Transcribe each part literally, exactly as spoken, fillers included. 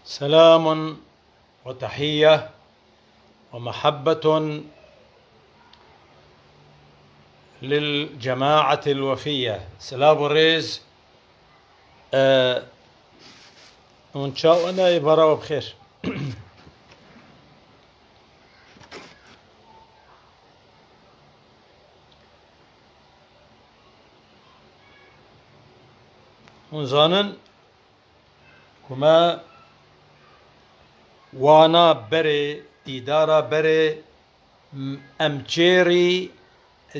سلام وتحية ومحبة للجماعة الوفية. Silav û rêz, e, hûn çawa ne, ê bara we bi xêr. Hûn zanin, ku me wana berê, dîdara berê, m-, em çêrî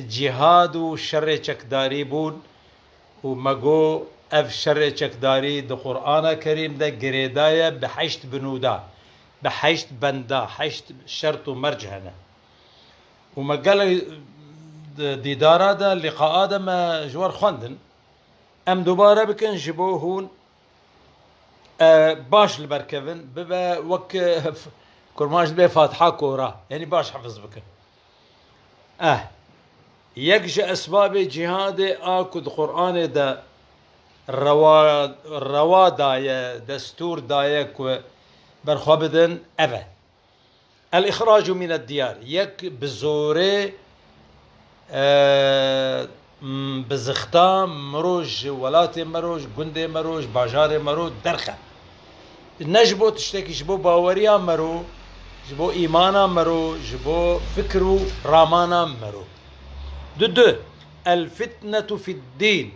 cîhad û şerê çekdarî bûn û me got, ev şerê çekdarî di Qur'ana Kerîm de girêdaye bi heşt binûda, bi heşt benda, heşt şert û merc hene. Û me gelek di dîdara de, liqaa de me ji we re xwendin. Em dubare bikin ji bo hûn, e, baş li ber kevin, bibe wek, e, f-, kurmanc dibe Fatiha kora, yanî baş hifiz bikin. Eh, yek ji esbabê cîhadê a ku di Qur'anê de rewa, rewa daye, destûr daye ku berxwe bidin, ev e. El-îxracu mîned-diyar. Yek bi zorê, e, m-, bi zixta miro ji welatê miro, ji gundê miro, ji bajarê miro derxe. Ne ji bo tiştekî, ji bo baweriya miro, ji bo îmana miro, ji bo fikr û ramana miro. Du, du. El-fitnetu fid-dîn.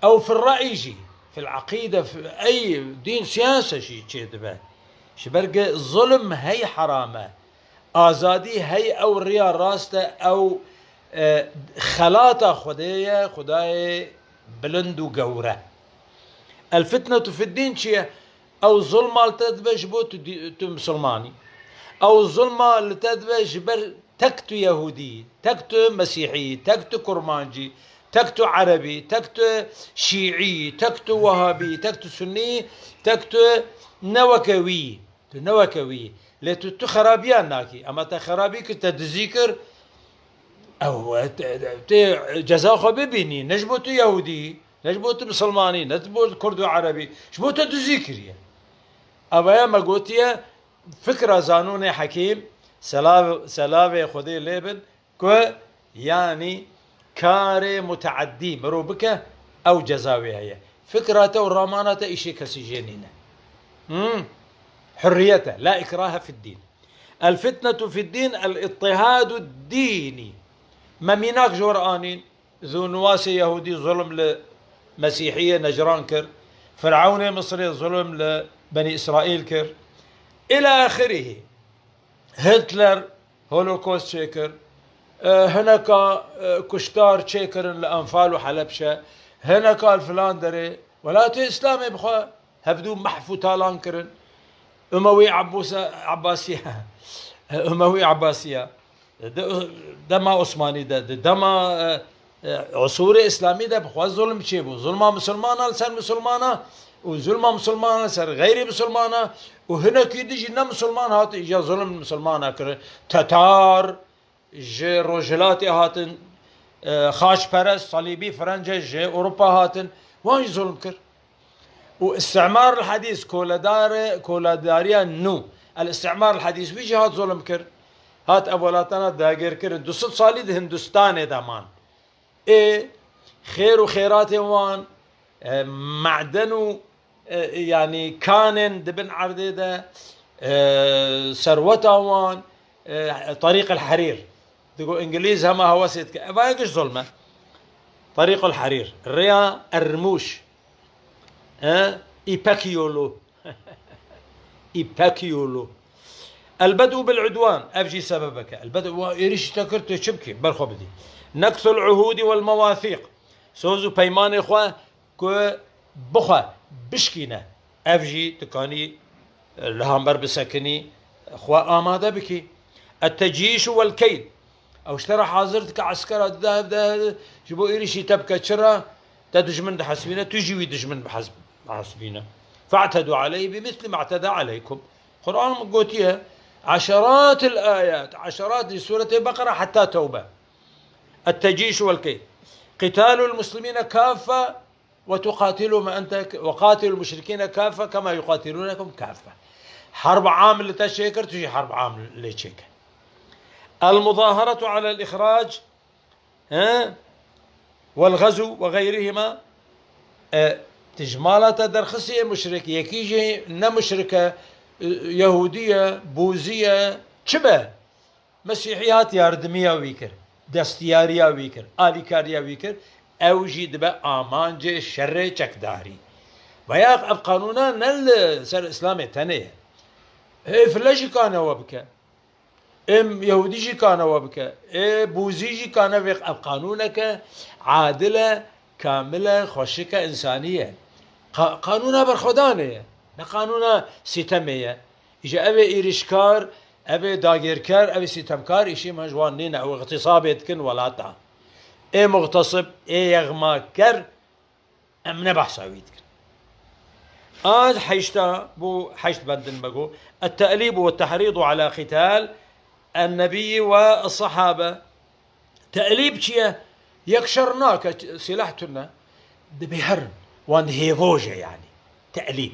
Ew fir re'y jî, fil eqîde, fi-, ey dîn siyase jî çêdibe. Ji ber ku zulm hey heram e. Azadî hey ew riya rast e, ew, e, xelata Xwedê ye, Xwedayê bilind û gewr e. El fitnetu fid dîn çi ye? Ew zulma li te dibe ji bo tu dî-, tu misilmanî. Ew zulma li te dibe ji ber tek tu yehûdî, tek tu mesîhî, tek tu kurmancî, tek tu erebî, tek tu şîî, tek tu wehabî, tek tu sunnî, tek tu ne weke wî. Tu ne weke wî. Lê tu, tu xerabiyan nakî. Ema te xerabî kir, te dizî kir, ew, e, te, te, te ceza xwe bibînî. Ne ji bo tu yehûdî, ne ji bo tu misilmanî, ne ji bo kurd û erebî. Ji bo te dizî kiriye. Ev ya me gotiye, fikra zanûnê hekîm, selav-, selavê Xwedê lê bin, ku yanî karê muteeddî mirov bike, ew ceza wê heye. Fikra te û ramana te îşê kesî jê nîne. Hmm. Hurriyet e. La ikrahe fid dîn. El fitnetu fid dîn, el ittihadu dînî. Me mînak ji we re anîn. Zû Nuwasê Yehûdî zulm li Mesîhiyê Necran kir. Firewnê Misirê zulm li Benî Îsraîl kir. Îlâ axirihî. Hitler Holokost çêkir. E, hineka, e, kuştar çêkirin li Enfal û Helebşe. Hineka li filan derê. Welatê Îslamê bi xwe hevdû mehf û talan kirin. Umewî Abbas-, Abbasiye. Umewî Abbasiye. Di dema Osmanî de, di dema, e, e, usûrê Îslamî de bi xwe zulm çêbû. Zulma misilmana li ser misilmana û zulma misilmana li ser xeyrî misilmana û hinekî din jî ne misilman hat îca zulm misilmana kirin. Tetar ji rojhilatê hatin, e, xaçperest, salîbî, firence ji Ewropa hatin, wan jî zulm kir. Û îstimar el-hedîs, koledar-, koledariya nû, el-îstimar el-hedîs, wî jî hat zulm kir. Hat ev welatana dagir kirin. Du sed salî di Hindistanê de man. Ê xêr û xêratên wan, e, meden û, e, yanî kanên di bin erdê de, e, serweta wan, e, Tarîq el-Herîr. Digo Îngilîz hema hewesê dike. Eva yek ji zulm e. Tarîq el-Herîr. Rêya Ermûş. E, Îpek yolu. Îpek yolu. El-bed'u bil-udwan. Ev jî sebebek e. El-bed'u, wa êrişî te kir, tu çi bikî? Ber xwe bidî. Neksul uhûdî wel-mewâthîq. Soz û peymanê xwe ku bixwe bişkîne. Ev jî tu kanî li hember bisekinî, xwe amade bikî. Et-tecîşu wel-keyl. Ew ji te re hazir dike eskera, dide, dide, ji bo êrişî te bike. Çi re? Te dijmin dihesibîne, tu jî wî dijmin bihes-, bihesibîne. Fe'tedû aleyhî bi mislî ma i'teda aleykum. Quran gotiye, eşeratil ayat, eşerat li Sûretê Beqera heta Tewbe. Et-tecîşu wel-keyl. Qîtalul muslimîne kaffe, وتقاتلوا ما أنت وقاتلوا المشركين كافة كما يقاتلونكم كافة. Herb am li te çêkir, tu jî herb am lê çêke. المظاهرة على الإخراج، he? والغزو وغيرهما. E, tu ji mala te derxistî ê muşrik, yekî jî ne muşrik e, e, Yehûdî ye, Bûzî ye, çi be? Mesîhî hat yardimiya wî kir, destiyariya wî kir, alîkariya wî kir, ew jî dibe amancê şerê çekdarî. Veya ev qanûna ne li ser Îslamê tenê ye. Hê file jî kane we bike. Ê Yehûdî jî kane we bike. Ê Bûzî jî kane vê ev qanûneke adil e, kamil e, xweşik e, însanî ye. Qa-, qanûna berxwedanê ye. Ne qanûna sîtemê ye. Îja ev ê êrîşkar, ev ê dagirker, ev ê sîtemkar, îşê me ji wan nîne. Ew îxtîsabê dikin welata. Ê muxtasib, ê yexmaker, em ne behsa wî dikin. A heşta, bo heşt bendin me got, التأليب والتحريض على قتال النبي والصحابة. Te'lîb çi ye? Yek şer nake, sîleh tune. Dibê herin. Wan di hêvoje yanî. Te'lîb.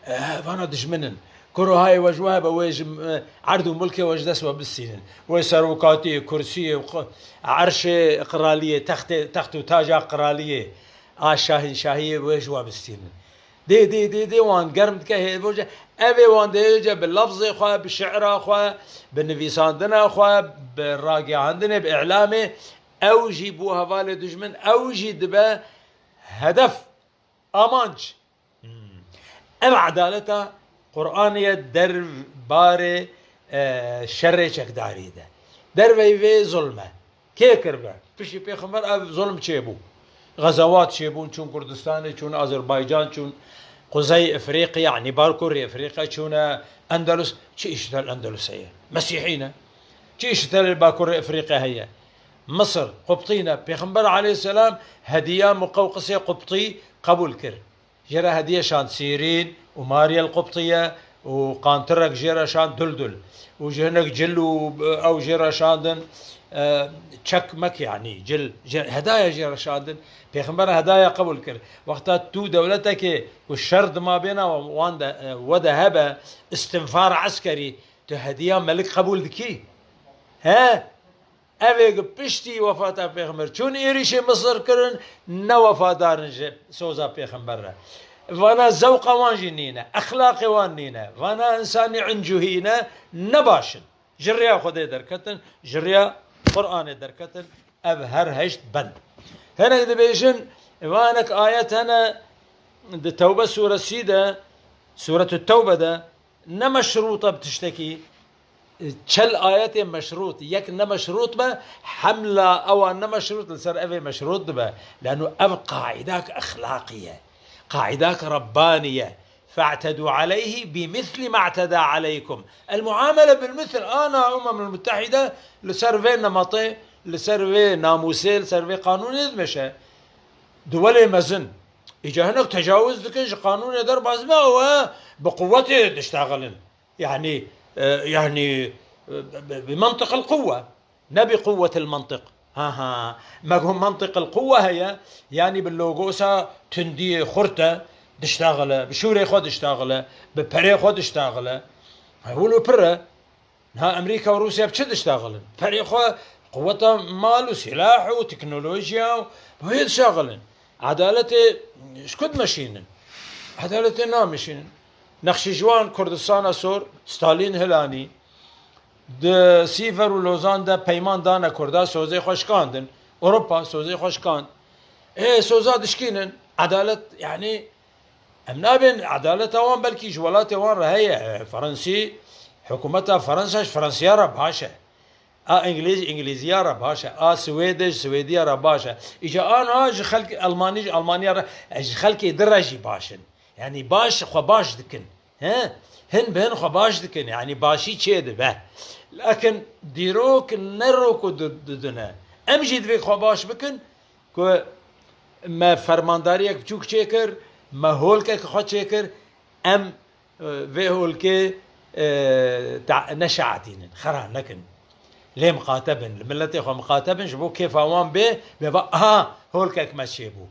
Eh, vana dijmin in. Kuro hayê we ji we hebe, wê ji, eh, erd û milkê we ji dest we bistînin. Wê serokatiyê, kursiyê û qi-, erşê qiraliyê, textê, text û taca qiraliyê, a şahînşahiyê wê ji we bistînin. Dê, dê, dê, dê wan germ dike hêvoje. Ev ê wan dihêje bi lafzê xwe, bi şi'ra xwe, bi nivîsandina xwe, bi ragihandinê, bi îlamê. Ew jî bû hevalê dijmin, ew jî dibe hedef, amanc. Hmm. Ev edaleta Qur'anê ye derbarê, e, şerê çekdarî de. Derveyî vê zulm e. Kê kiribe? Piştî pêxember ev zulm çêbû. Xezewat çêbûn, çûn Kurdistanê, çûn Azerbaycan, çûn Quzey Efrîqya, yanî Bakurê Efrîqya, çûne Endelus. Çi îş li Endelusê ye? Mesîhî ne. Çi îş li Bakurê Efrîqya heye? Misir, Qubtî ne. Pêxember aleyhisselam hediya Muqewqisê Qubtî qebûl kir. Jê re hediye şand Sîrîn û Mariyel Qubtiye û qantirek jê re şand Duldul. Û ji hinek cil û, e, ew jê re şandin, e, çek mek, yanî cil, jê, hedaya jê re şandin. Pêxember hedaya qebûl kir. Wexta tu dewletekê ku şer dima bêna wan de, e, we de hebe, istinfar eskerî, tu hediya melik qebûl dikî? He? Ev ê gi piştî wefata Pêxember çûn êrîşê Misir kirin, ne wefadar in ji soza Pêxember re. Vana zewqa wan jî nîne, exlaqê wan nîne. Vana însanî incuhî ne, ne baş in. Ji riya Xwedê derketin, ji riya Qur'anê derketin. Ev her heşt bend. Hinek dibêjin, vanek ayet hene di Tewbe suresî de, Suretu Tewbe de, ne meşrût e bi tiştekî, çel ayetê meşrût, yek ne meşrût be, hemla ewa ne meşrût li ser evê meşrût dibe. Leno ev qaidak exlaqî ye. Qaidak Rebbanî ye. فاعتدوا عليه بمثل ما اعتدى عليكم. المعاملة بالمثل. Ana Umemul Muttehîde li ser vê nemetê, li ser vê namûsê, li ser vê qanûnê dimeşe. Duwelê mezin. Îca hinek tecawuz dikin ji qanûnê derbas be, ew bi quwetê diştexilin. Yani, e, yani, e, bi, bi, bi منطق القوة. Ne bi quwwetil mantiq. Ha, ha. Me got mantiqil quwwe heye, yanî bi logosa tundiyê xurt e, diştaxile, bi şûrê xwe diştaxile, bi perê xwe diştaxile. Hewil û pir e. Niha Amerîka û Rûsya bi çi diştaxilin? Perê xwe, quwweta mal û sîlah û teknolojiya û bi wê dişaxilin. Edaletê ji ku dimeşînin? Edaletê nameşînin. Nexşî ji wan Kurdistana sor, Stalîn hilanî. Di Sîver û Lozan de peyman dane Kurda, sozê xwe şikandin. Ewropa sozê xwe şikand. Ê, soza dişkînin. Edalet, yanî, em nabên, edaleta wan belkî ji welatê wan re heye. Fransî, hikûmeta Fransa ji Fransiya re baş e. A Îngilîz, Îngilîziya re baş e. A Swêdê ji Swêdiya re baş e. Îca a niha ji xelk, Elmanî ji Elmaniya re, ji xelkê din re jî baş in. Yanî baş, xwe baş dikin. He? Hin bi hin xwe baş dikin. Yanî başî çê dibe. Lakin dîrok ne rok û du-, didin e. Em jî divê xwe baş bikin ku me fermandariyek biçûk çêkir, me holkek xwe çêkir, em, e, vê holkê, e, ta-, neşeatînin, xera nekin. Lê miqate bin, li miletê xwe miqate bin, ji bo kêfa wan bê, bê va, aha, holkek me çêbû.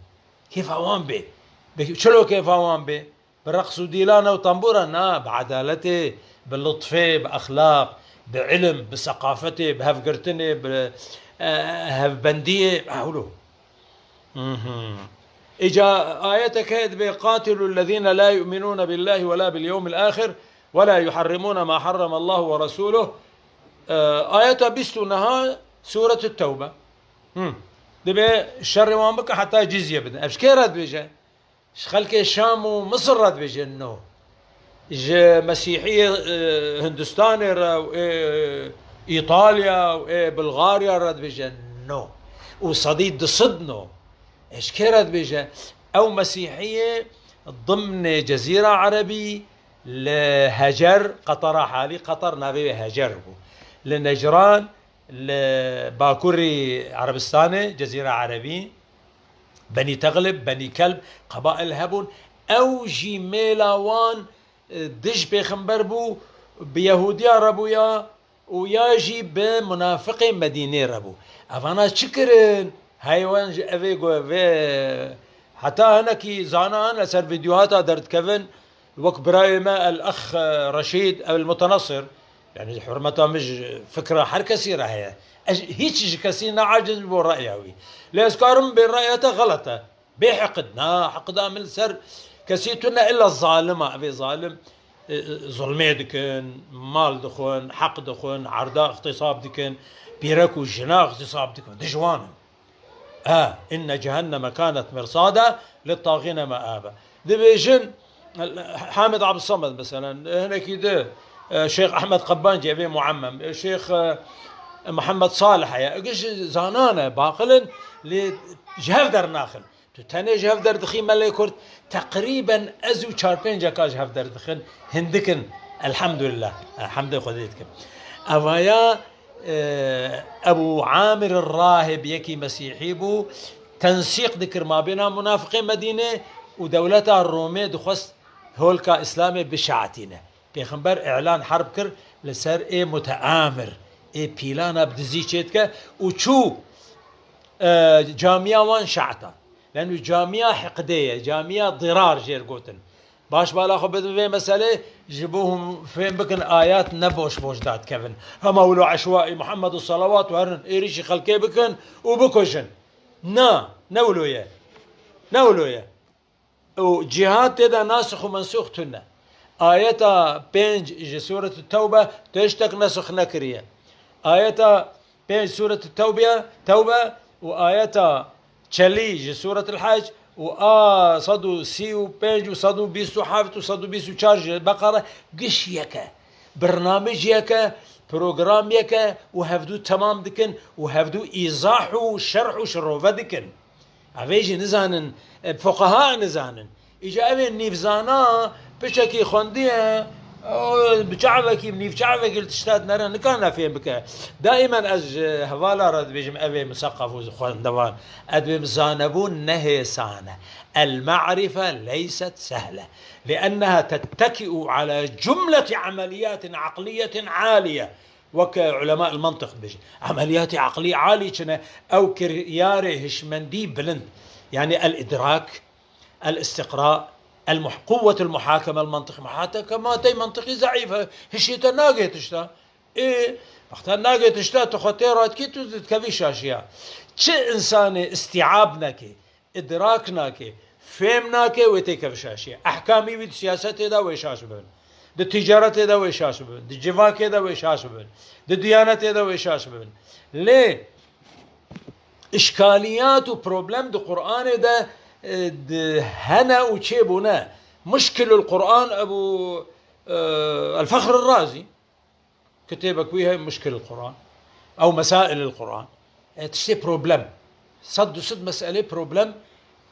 Kêfa wan bê. Bi çilo kêfa wan bê? Bi reqs û dîlana û tembûra? Na, bi edaletê, bi lutfê, bi exlaq, bi ilim, bi seqafetê, bi hevgirtinê, bi, e, hevbendiyê. Ewlo. Mhm. Îca ayetek heye dibê: "Qatilu lezîne la yu'minûne billâhi ve la bil yewmil âxir ve la yuharrimûne ma harramallahu ve resûluh." E, ayeta bîst û neha Sûretut Tewbe. Hı. Dibê şerê wan bike heta cizye bidin. Ev ji kê re dibêje? Ji xelkê Şam û Misir re dibêje no. Ji Mesîhiyê, e, Hindistanê re û ê Îtalya û ê Bulgarya re dibêje no. Û sedî du sed no. E, ji kê re dibêje? Ew Mesîhiyê dimnê Cezîra Erebî li Hecer, Qetera halî, Qeter navê wê Hecer bû. Li Necran, li bakurî Erebistanê, Cezîra Erebî, Benî Texlib, Benî Kelb, qebail hebûn. Ew jî mêla wan, e, dij pêxember bû, bi Yehudiya re bûya û ya jî bi munafiqê Medînê re bû. Evana çi kirin? Heywan ji evê go-, vê, heta hinekî zana hene ser vîdyohata derdikevin, wek birayê me el-ex Reşîd el-Mutenasir, yani hurmeta min ji fikra her kesî re heye. Ez hîç ji kesî ne aciz ji bo reya wî. Lê ez karim bê reya te xelet e. Bê heqid. Na, heqida min li ser kesî tune illa zalima. Evê zalim, e, e, zulmê dikin, mal dixwin, heq dixwin, erda ixtisab dikin, pîrek û jina ixtisab dikin. Dijwanin. E, inne cehenneme kanet mirsada littagîne meabe. Dibêjin, Hamid Abdulsamed mesela, hinekî di, e, Şêx Ehmed Qebbancî, evê muammem, e, Şêx, e, Mihemed Salih heye. Giş zanan e, baqil in, lê ji hev dernaxin. Tu tenê ji hev derdixî melê Kurd, teqrîben ez û çar pênceka ji hev derdixin, hindik in. Elhamdulillah. Hemdê Xwedê dikim. Evaya, e, Ebû Amir Rahib yekî Mesîhî bû, tensîq dikir mabêna munafiqê Medînê û dewleta Romê dixwest holka Îslamê bişeetîne. Pêxember îlan herb kir li ser ê muteamir, ê pîlana bi dizî çêdike û çû, e, camiya wan şe'ta. Leno camiya hiqdê ye, camiya dirar jêr gotin. Baş bala xwe bidin vê meselê, ji bo hûn fêm bikin ayat ne boş boş dadikevin. Hema wilo eşwaî Muhammed û salawat û herin êrîşî xelkê bikin û bikujin. Na, ne wilo ye. Ne wilo ye. Û cîhad tê de nasix û mensûx tune. Ayeta pênc ji Sûretut Tewbe tiştek nesix nekiriye. Ayeta pênc Sûretut Tewbe, Tewbe û ayeta çelî ji Sûretul Hec û a sed û sî û pênc û sed û bîst û heft û sed û bîst û çar ji Beqere giş yek e. Birnamej yek e, program yek e û hevdû temam dikin û hevdû îzah û şerh û şirove dikin. Evê jî nizanin, e, fuqeha nizanin. Îca evê nîvzana, piçekî xwendiye, o, bi çavekî, bi nîvçavekî li tişta dinere, nikane fêm bike. Daimen ez ji hevala re dibêjim, evê museqef û xwendevan. Ez dibêm zanebûn ne hêsan e. المعرفة ليست سهلة، لأنها تتكئ على جملة عمليات عقلية عالية. Wek ulema el-mentiq dibêjin. Emeliyatê eqlî alî çi ne? Ew kiryarê hişmendî bilind. Yani el-idrak, el-istiqra, el-muh-, quwwetul muhakeme el-mentiq. Muhakematey mentiqî zeîf e. Hişê te nagê tişta. Ê, wexta nagê tişta, tu xwe tê radikî, tu dikevî şaşiya. Çi insanê îstîab neke, îdrak nake, fêm nake, wê têkeve şaşiye. Ehkamî wî di siyasetê de wê şaş bibin. Di ticaretê de wê şaş bibin. Di civakê de wê şaş bibin. Di diyanetê de wê şaş bibin. Lê îşkaliyat û problem di Qur'anê de, e, di hene û çêbûne. Muşkilul Qur'an Ebu, e, El-Fexr El-Razî. Kitêbek wî heye, Muşkil Quran. Ew Mesail el Quran. E, tiştê problem. Sed du sed meselê problem,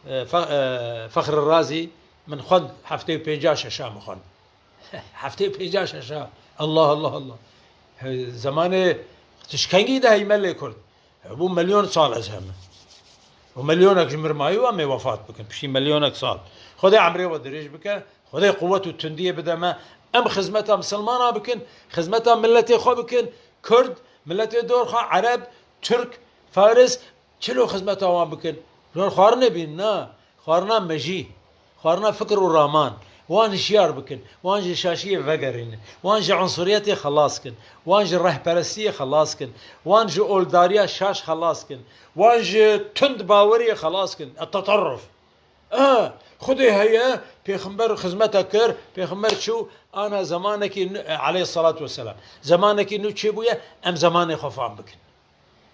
e, Fe-, e, Fexr Razî min xwend, heftê û pênca şeşa min xwend. Heftê û pênca şeşa. Allah, Allah, Allah. He, zemanê tişkengî de heymelê Kurd. Hebû milyon sal ez heme. Û milyonek ji mir mayî û em ê wefat bikin. Piştî milyonek sal. Xwedê emrê we dirêj bike. Xwedê quwet û tundiyê bide me. Em xizmeta misilmana bikin. Xizmeta miletê xwe bikin. Kurd, miletê dorxa, Ereb, Tirk, Faris, çilo xizmeta wan bikin. Wan xwarinê bîn, na. Xwarina mejî. Xwarina fikir û raman. Wan hişyar bikin. Wan ji şaşiyê vegerînin. Wan ji unsuriyetê xelas kin. Wan ji rehperestiyê xelas kin. Wan ji oldariya şaş xelas kin. Wan ji tund baweriyê xelas kin. Etaterruf. Ah, Xwedê heye, pêxember xizmete kir, pêxember çû, ana zemanekî nû, e, aleyhissalatu vesselam. Zemanekî nû çêbûye, em zemanê xwe fam bikin.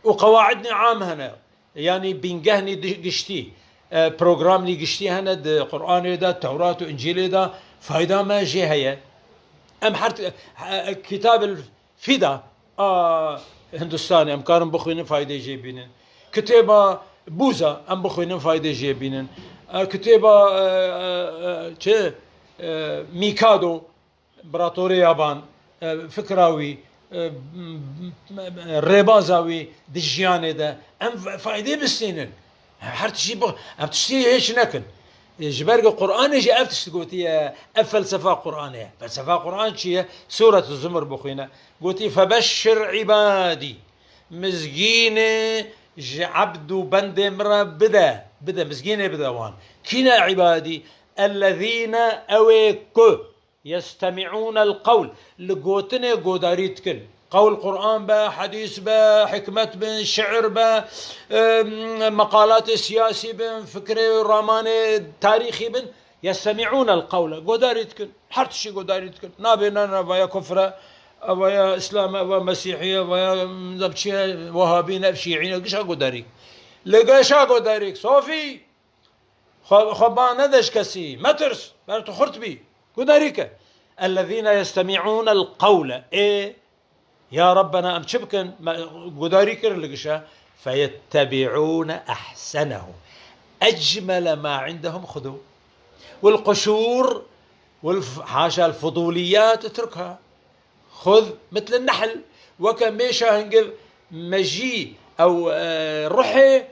Û qewaidnî am hene, yanî bîngehnî di-, giştî, e, programnî giştî hene di Qur'anê de, Tewrat û Încîlê de, fayda me jê heye. Em her t-, e, e, kitab el Fîda a Hindistanê em karin bixwînin, faydê jê bînin. Kitêba Bûza em bixwînin, faydê jê bînin. E, kitêba, e, e, e, çi, e, Mikado, İmparatorê Yaban, e, fikra wî, e, m-, m-, rêbaza wî di jiyanê de em fa-, faydê bistînin. Her tiştî bi-, em tiştî hêç nekin. E, ji ber ku Qur'anê jî ev tişt gotiye, ev felsefa Qur'anê ye. Felsefa Qur'an çi ye? Sûretu Zumur bixwîne. Gotî, "Febeşşir ibadî." Mizgînê ji ebd û bendê min re bide. Bide, mizgînê bide wan. Kî ne ibadî? Ellezîne, ew ê ku yestemi'ûnel qewl, li gotinê godarî dikin. Qewl Qur'an be, hedîs be, hikmet bin, şiir be, em, meqalatê siyasî bin, fikrê ramanê tarîxî bin. Yestemi'ûnel qewle. Godarî dikin. Her tiştî godarî dikin. Nabê ne, ne, vaya kufr e, vaya Îslam e, va Mesîhî ye, vaya, em, çi ye, Wehabî ne, Şîî ne, gişa godarî. Li gişa godarî. Sofî. Xwe, xwe ba nede ji kesî. Metirs. Ber tu xurt bî. Gudarî ke. Ellezîne yestemi'ûnel qewle. Ê, ya Rabbena, em çi bikin? Me gudarî kir li gişe. Feyettebi'ûne ehsenehu. Ecmele ma indehum xudu. Wal quşûr. Wal f-, haşa el fuduliyat turka. Xud mitl nehl. Weke mêşa hingiv mejî ew, e, ruhê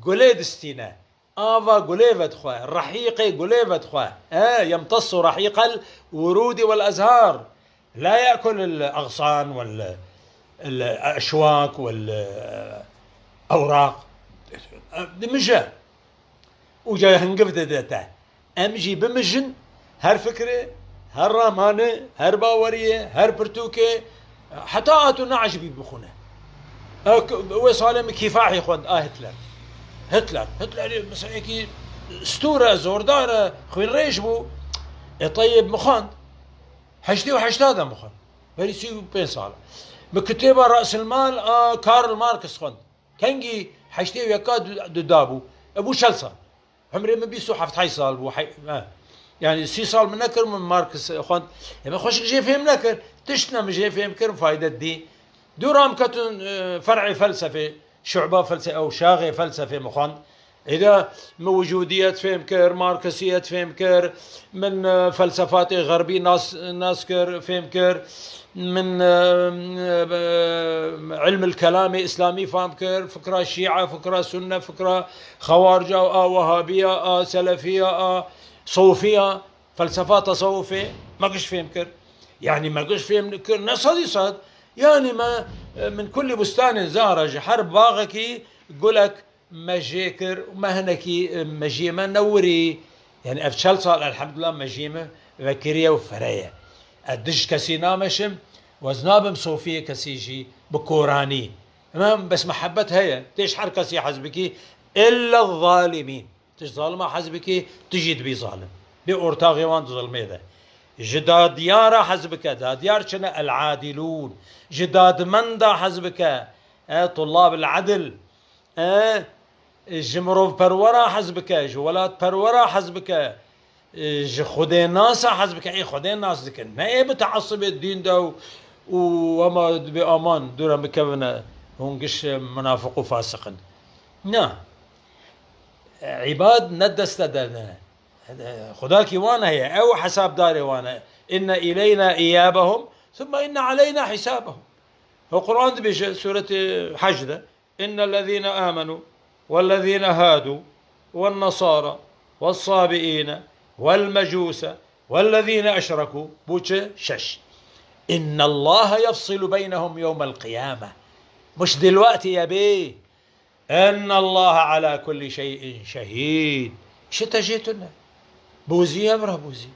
gulê distîne. Ava gulê vedixwe, rehîqê gulê vedixwe. E, yemtassu rehîqel wurûdî wel ezhar. La ye'kulul agsan wel, el eşwak wel, e, ewraq. Dimije. Û ca hingiv dide te. Em jî bimijin, her fikirê, her ramanê, her baweriyê, her pirtûkê, heta a tu neecibî bixwîne. Ew k-, wê salê min Kîfahî xwend, a Hitler. Hitler. Hitlerî mesela yekî stûr e, zordar e, xwînrêj bû. Ê Teyib min xwend. Heştê û heşta de min xwend. Berî sî û pênc sal. Min kitêba Rasilmal a Karl Marx xwend. Kengî heştê û yeka du-, du dabû. E bû çel sal. Umrê min bîst û heft heyş sal bû. Hey-, he. Yani sî sal min nekir, min Marx xwend. E, min xweşik jê fêm nekir. Tişt ne min jê fêm kir, fayde dî. Dû ram ketin, e, fer'ê felsefê, şu'ba felse-, ew şaxê felsefê min xwend. Êde min wicûdiyet fêm kir, Marksiyet fêm kir, min, e, felsefatê xerbî nas, nas kir, fêm kir. Min, e, e, ilmil kelamê îslamî fam kir, fikra şîa, fikra sunne, fikra xewarca, a wehabiya, a selefiya, a sofiya, felsefa tesewufê me giş fêm kir. Yanî me giş fêm kir, ne sedî sed. Yanî me, e, min kulî bustanên zahra, ji her baxekî gulek me jê kir û me hinekî, e, mejiyê me newirî. Yani ev çel sal elhamdulillah mejiyê me vekiriye û fere ye. Ez dij kesî nameşim û ez nabim sofiyê kesî jî bi koranî. Em bes mehebet heye. Tê ji her kesî hez bikî, illa zalimîn. Tu ji zalima hez bikî, tu jî dibî zalim. Bê ortaxê wan di zilmê de. Ji dadiyara hez bike. Dadiyar çi ne? El-adilûn. Ji dadmenda hez bike. E, tullab el-edil. E, ji mirovperwera hez bike, ji welatperwera hez bike, e, ji xwedênasa hez bike, ê xwedê nas dikin. Ne ê bi teasubê dîn de û, û hema dibê aman dûre bikevine, hûn giş munafiq û fasiq in. Na. E, îbad ne deste de ne. E, Xwedakî wan heye, ew hesabdarê wan e. Inne ileyna iyabehum, thumma inne aleyna hisabehum. O Quran dibêje, Sûretê Hec de, إن الذين آمنوا والذين هادوا والنصارى والصابئين والمجوس والذين أشركوا. بوچه شش. إن الله يفصل بينهم يوم القيامة. مش دلوقتي يا بيه. إن الله على كل شيء شهيد. شتا جيتنا. Bozî ye, bira bozî.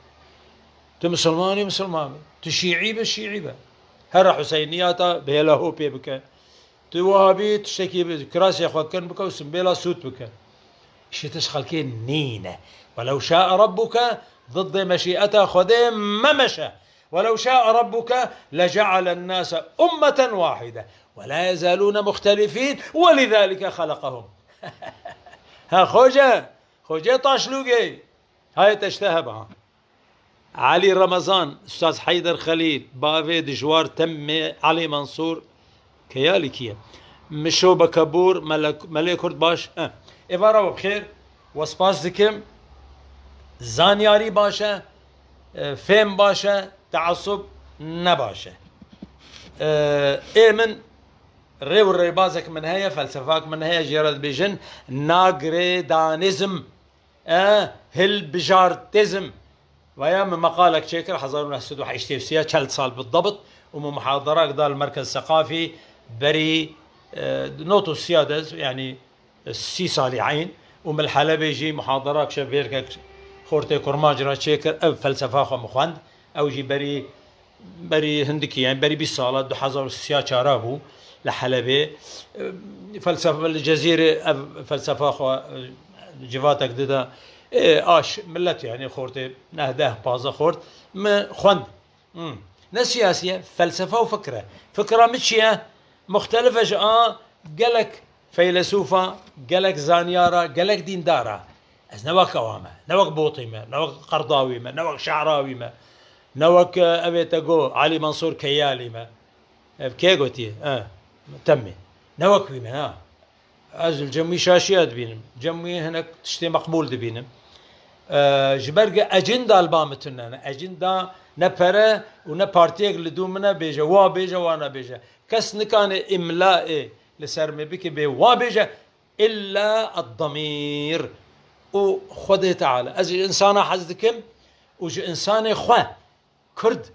Tu misilman î, misilman be. Tu şîî be, şîî be. Here Huseyniyata bi hêla hopê bike. Tu wehabî tiştekî bi kirasê xwe kin bike û simbêla sûd bike. Îşê te ji xelkê nîne. Welew şae Rabbuke, diddê meşîeta Xwedê memeşe. Welew şae Rabbuke lecealen nase ummeten wahide. Wela yezalûne muhtelifîn. Welidalike xelekehum. Ha xoce, xocê taşlûgê. Hayê te ji te hebe ha. Elî Remezan, Ustaz Heyder Xelîl, bavê dijwar temmê Elî Mansûr, Keyalî kî ye? Mişo Bekebûr, Melek-, Melê Kurd baş. Eh. Êvara we bi xêr, we spas dikim. Zanyarî baş e, e, fêm baş e, teasub ne baş e. E, ê min rê û rêbazek min heye, felsefak min heye, jê re dibêjin nagirêdanîzm. E, hilbijartizm. Veya min meqalek çêkir hezar û neh sed û heştê û sê, çel sal bidebt, û min muhadarak da li Merkez Seqafî berî, e, not û sê de, yanî sî salî eyn, û min li Helebê jî muhadarak şevêrkek xortê Kurmanc re çêkir, ev felsefa xwe min xwend. Ew jî berî berî hindikî, yani berî bîst sala, du hezar û sê çara bû li Helebê. E, felsefe li Cezîrê ev felsefa xwe, e, civatek dida. E, aş millet yani xortê neh deh pazdeh xort mi xwend. Hmm. Ne siyasî ye, felsefe û fikr e. Fikra min çi ye? Muxtelife ji a gelek feylesûfa, gelek zanyara, gelek dîndara. Ez ne wek ewa me, ne wek Botî me, ne wek Qerdawî me, ne wek Şe'rawî me, ne wek, e, evê te got, Elî Mansûr Keyalî me. Ev kê gotiye? E, temî. Ne wek wî me, ha. Ez li cem wî şaşiya dibînim. Cem wî hinek tiştê meqbûl dibînim. E, ji ber ku ecinda li ba min tune ne. Ecinda ne pere û ne partiyek li dû min e bêje, wa bêje, wa nebêje. Kes nikane îmlaê li ser me bike bê wa bêje, illa ad-damîr. Û Xwedê Teala. Ez ji însana hez dikim û ji însanê xwe, Kurd,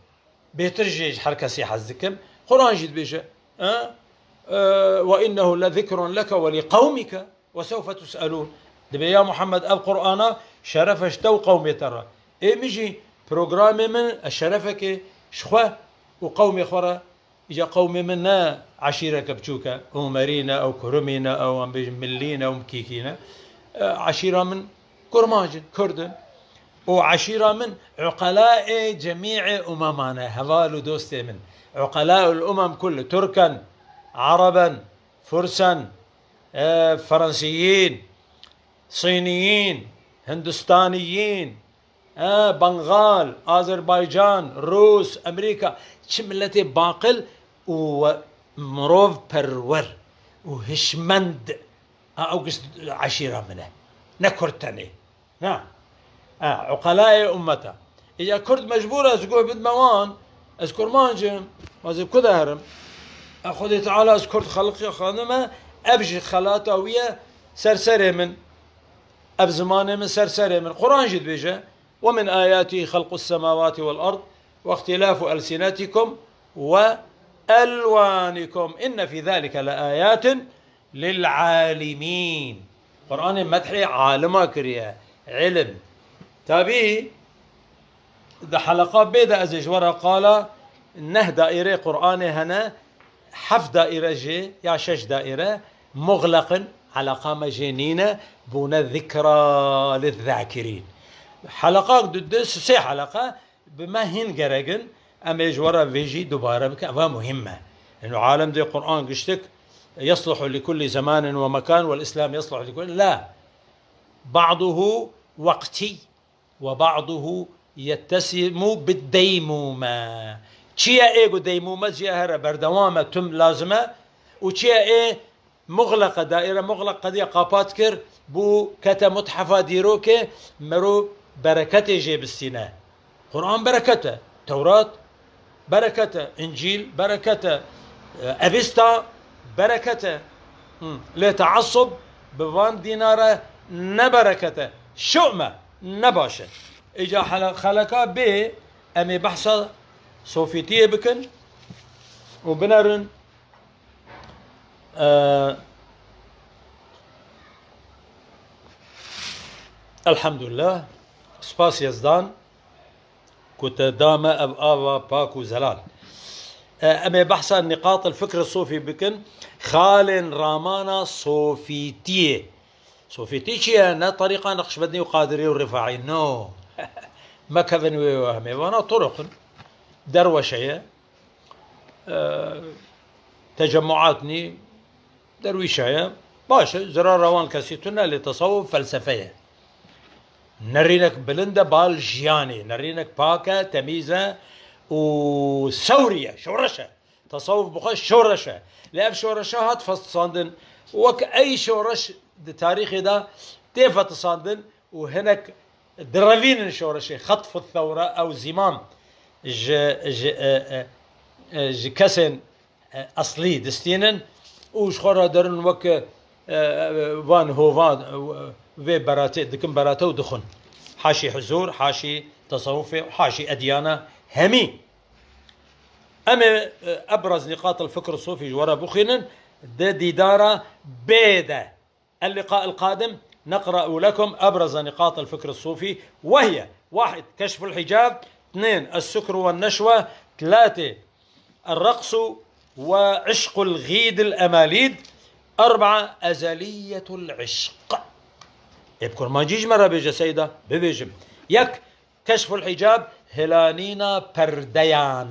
bêtir jê ji her kesî hez dikim. Quran jî dibêje, e, e, "Ve innehu le zikrun leke ve li qewmike ve sewfe tus'elûn." Dibê, ya Muhammed, ev Qur'ana şeref e ji te û qewmê te re. Ê min jî programê min, e, şerefekê ji xwe û qewmê xwe re Îca qewmê min ne eşîreke biçûk e, Omerî ne, ew Kurimî ne, ew em bêjin Millî ne, ew Mkîkî ne. E, eşîra min Kurmanc in, Kurd in. Û eşîra min uqelaê cemîê umeman e, heval û dostê min. Uqelaul umem kull, Turk in, Ereb in, Furs in, e, Ferensiyîn, Sîniyîn, Hindistaniyîn, e, Bengal, Azerbaycan, Rûs, Amerîka, çi miletê baqil û we-, mirovperwer û hişmend, a, ew giş eşîra min e. Ne Kurd tenê. Na. E, uqelayê ummeta. Îca Kurd mecbûr e, ez guh bidime wan, ez Kurmanc im, ez ê ku de herim? E, Xwedê Teala ez Kurd xeliqî xanime, ev jî xelata wî ye, ser serê min. Ev zimanê min ser serê min. Quran jî dibêje, "Ve min ayatihi xelqus semawati vel ard ve ihtilafu elsinetikum ve elwanikum. Inne fi zalike le ayatin lil alimin." Quranê medhê alima kiriye. Îlim. Tabî, Di heleqa bê de ez ê ji we re qala neh daîreyê Qur'anê hene, heft daîre jê ya şeş daîre muxleq in, eleqa me jê nîne, bûne zikra lizzakirîn. Heleqa du, du, sê heleqa bi me hîn gerek in, em ê ji we re vê jî dubare bikin, eva muhîm e. Eno alem dê Qur'an giştik, yesluhu li kulli zemanin ve mekan, vel Islam yesluhu li kulli, la. Ba'duhu weqtî. Ve ba'duhu yettesimu bid-deymûme. Çi ye ê ku deymûme jê here berdewam e, tim lazim e, û çi ye ê muxleqe, daîre muxleq qediya qapat kir, bû kete muthefa dîrokê, mero bereketê jê bistîne. Quran bereket e, Tewrat bereket e, Încîl bereket e, e, Evîsta bereket e. Hı. Lê teassub bi van dîna re ne bereket e. Şu'm e, ne baş e. Îca hele-, xeleka bê, em ê behsa sofîtiyê bikin û binerin, e, elhamdülillah. Spas Yezdan ku te da me ev ava pak û zelal. E, em ê behsa niqat el fikr sofî bikin. Xalên ramana sofîtiyê. Sofîtî çi ye? Ne terîqa Neqşbendî û Qadirî û Rifa'î. No. Mekevin wê wehmê. Vana turuq in. Derweşe ye. E, tecemmuat nî. Derwîşa ye. Baş e. Zirara wan kesî tune lê tesawuf felsefe ye. Nerînek bilind e bal jiyanê. Nerînek pak e, temîz e û sewrî ye, şoreş e. Tesawuf bi xwe şoreş e. Lê ev şoreşa hat festisandin. Wek ey şoreş di tarîxê de tê fetisandin û hinek direvînin şoreşê. Xetfu thewre ew zîmam ji, ji, e, e, e, ji kesên, e, eslî distînin û ji xwe re derin wek, e, e, van hova, e, vê beratê dikin berate û dixwin. Haşî huzûr, haşî tesawufê, haşî edyana hemî. Em ê, e, ebraz niqat el fikr sofî ji we re bixwînin, di dîdara bê de. اللقاء القادم نقرأ لكم أبرز نقاط الفكر الصوفي، وهي: واحد، كشف الحجاب. اثنين، السكر والنشوة. ثلاثة، الرقص وعشق الغيد الأماليد. أربعة، أزلية العشق. Ê bi kurmancî ji me re bêje seyda, bibêjim. Yek, Keşful hicab, hilanîna perdeyan.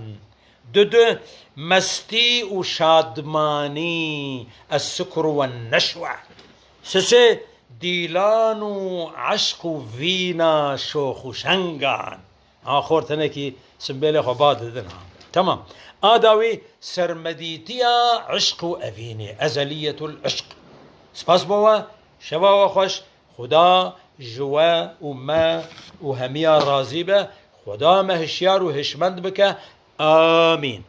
Dudu, mestî û şadmanî, es-sukru wen-neşwe. Sisê, dîlan û eşq û vîna şox û şengan. Ha, xort hinekî simbêlê xwe ba didin ha. Tamam. A dawî, sermedîtiya eşq û evînê, ezeliyetul eşq. Spas bo we, şeva we xweş. Xuda ji we û me û hemiya razî be. Xuda me hişyar û hişmend bike. Amîn.